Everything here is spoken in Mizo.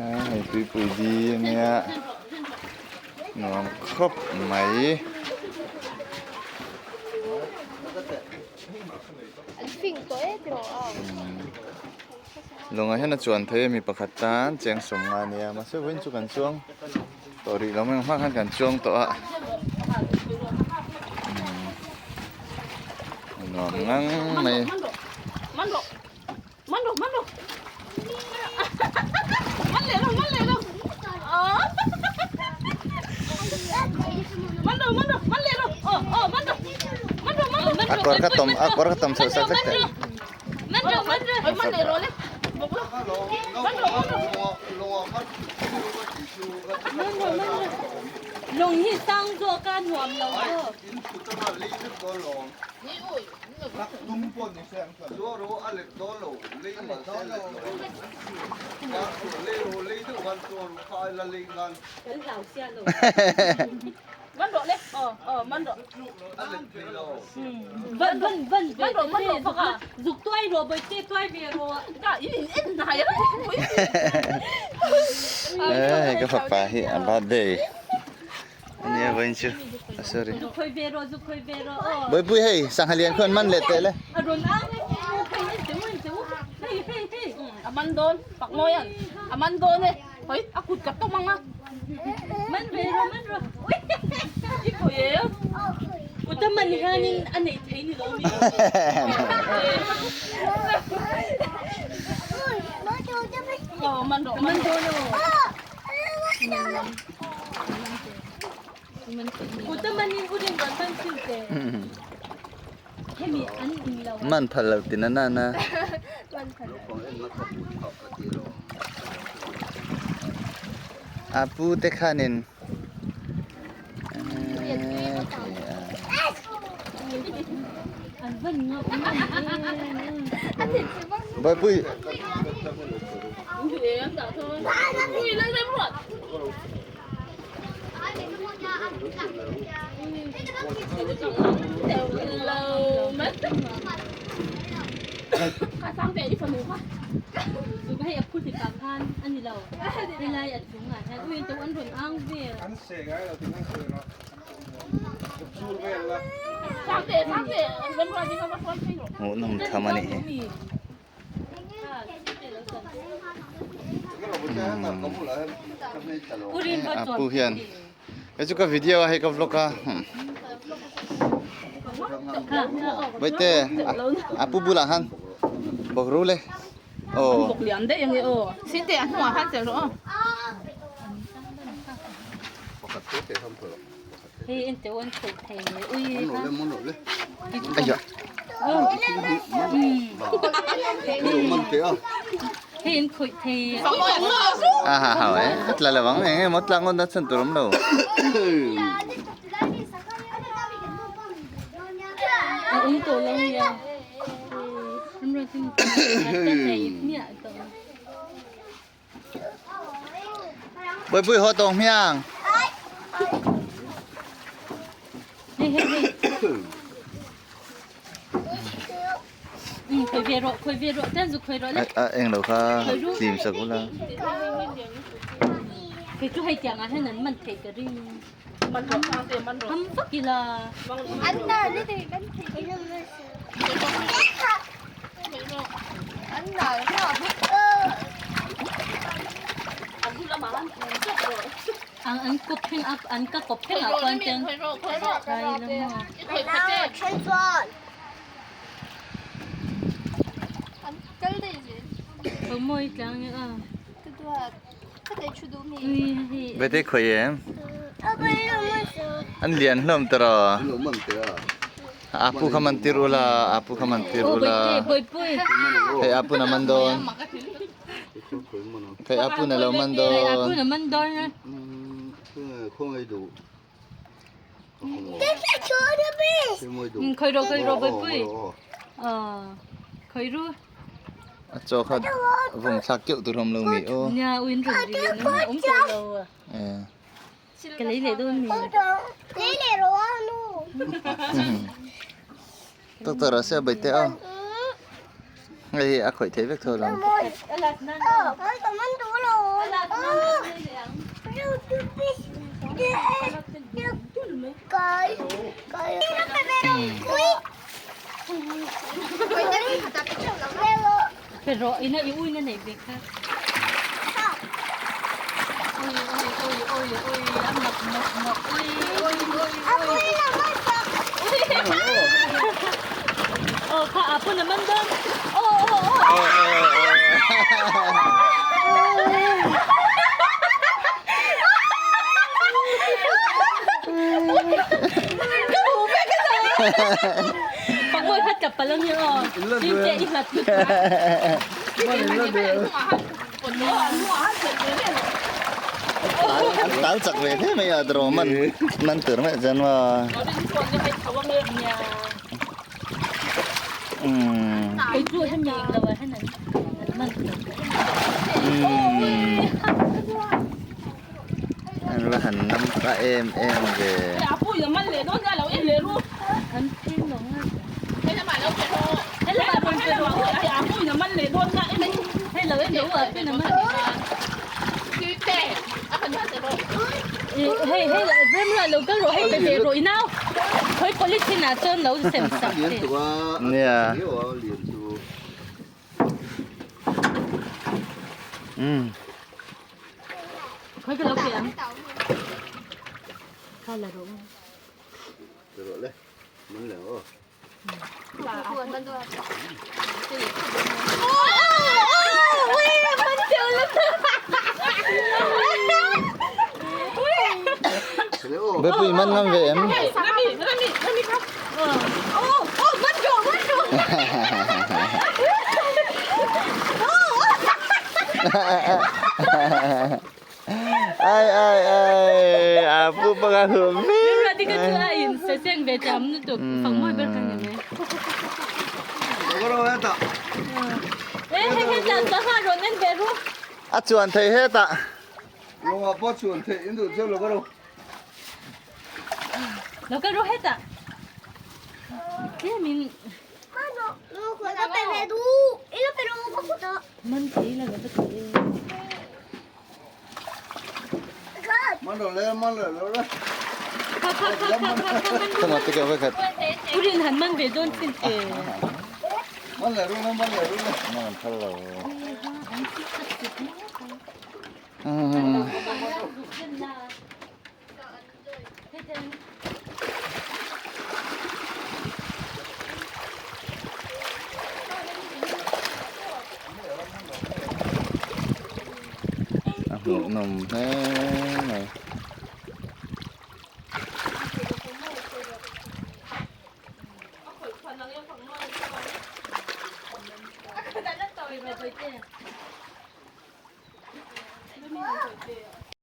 Hei tuipui di ania nuam khawp mai. Lawngah hian a chuan thei a mi pakhat tan cheng sawmnga ania mahse vawiin chu kan chuang tawh rih lo mai ang hma khan kan chuang tawh a nuam ngang mai. A kawr kha tawm a kawr kha tawm chhoh sak vek teh. Hei ka fapa hi a birthday ania vawiin chu a sorry Bawihpui hei sangha lian khawn man leh teh le. Man phal lo ti na na na. A pu te khanin Bawihpui. Hmuhnawm tham a nih hi. A pu hian hei chu ka video a hei ka vlog a Baite a pu bulah khan bawk ru le aw. Aya. A ha ha eh tla lo vang eng emaw tla ngawn dan chhan tur awm lo. Bawihpui haw tawng hmiang. A eng lo kha hlim sak ula. Bete khawi em? An lian hlawm tawh. Apu kha man tir ula, apu kha man tir ula. Hei apu na man dawn. Hei apu na lo man dawn. A chaw kha vawm thlak keuh tur awm lo mi aw. Ka lei leh dawn mi. Lei leh rawh a nu. Doctor a sia bai teh a. Hei hi a khawih theih vek tho lo. An tal chak ve hle mai a draw man man tur mai chuan maw. An va han nam ta em em ve. Nia. Um. Bepui man ngam ve em? Ai ai ai a pu panga hum A chuan thei hetah. Lawngah pawh chuan theih in duh chuan lo ka ro. Lo ka ro hetah. Tlemin. Man thei la ka ti. Man ro le man ro lo le. Kha kha kha kha kha kha man. Tama te ka khat. Urin han man ve don chin che. Man le ru man le ru le. Man thal lo. A hmuh nawm hle mai.